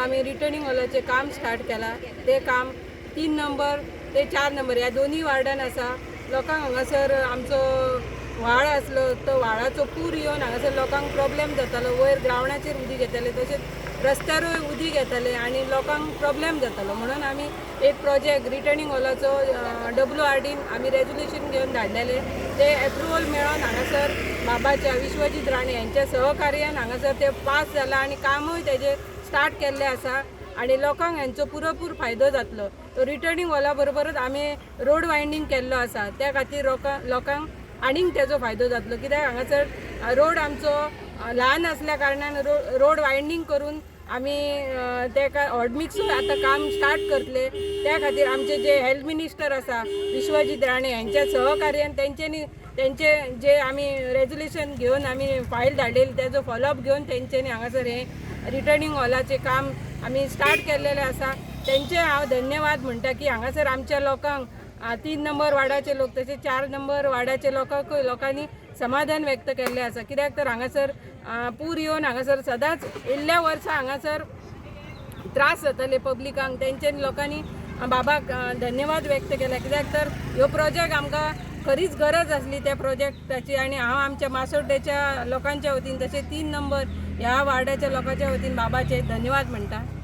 आमी रिटर्निंग हॉलाचें काम स्टार्ट केलां. तें काम 3 नंबर ते 4 नंबर ह्या दोनूय वार्डान आसा. लोकांक हांगासर आमचो व्हाळ आसलो, तो व्हाळाचो पूर येवन हांगासर लोकांक प्रॉब्लेम जातालो. वयर ग्रावंडाचेर उदीक येतालें, तशेंच रस्त्यारूय उदीक येतालें आनी लोकांक प्रॉब्लेम जातालो. म्हणून आमी एक प्रोजेक्ट रिटर्निंग हॉलाचो डब्ल्यूआरडीन आमी रेजोल्युशन घेवन धाडलेले. ते एप्रुवल मेळोन हांगासर बाबाच्या विश्वजीत राणे यांच्या सहकार्यान हांगासर ते पास जाला आनी कामूय तेजे स्टार्ट केल्लें आसा आनी लोकांक हेंचो पुरेपूर फायदो जातलो. तो रिटर्निंग हॉला बरोबरच आमी रोड वायंडींग केल्लो आसा. त्या खातीर लोकांक आनीक तेजो फायदो जातलो, कित्याक हांगासर रोड आमचो ल्हान आसल्या कारणान रोड वायंडींग करून आमी तेका हॉटमिक्सूय आतां काम स्टार्ट करतले. त्या खातीर आमचे जे हेल्थ मिनिस्टर आसा विश्वजीत राणे यांच्या सहकार्यान, तेंच्यांनी तेंचे जे आमी रेजोल्युशन घेवन आमी फायल धाडलेली, तेजो फॉलोअप घेवन तेंच्यांनी हांगासर हें रिटर्निंग हॉलाचें काम आमी स्टार्ट केल्लेलें आसा. तेंचे हांव धन्यवाद म्हणटा की हांगासर आमच्या लोकांक, 3 नंबर वार्डाचे लोक तशें 4 नंबर वार्डाचे लोकांकूय लोकांनी समाधान व्यक्त केल्लें आसा. कित्याक तर हांगासर पूर येवन हांगासर सदांच इल्ल्या वर्सा हांगासर त्रास जाताले पब्लिकांक. तेंच्यानी लोकांनी बाबाक धन्यवाद व्यक्त केला, कित्याक तर ह्यो प्रोजेक्ट आमकां खरीच गरज आसली त्या प्रोजेक्टाची. आनी हांव आमच्या मासोड्डेच्या लोकांच्या वतीन तशें 3 नंबर ह्या वार्डाच्या लोकांच्या वतीन बाबाचे धन्यवाद म्हणटा.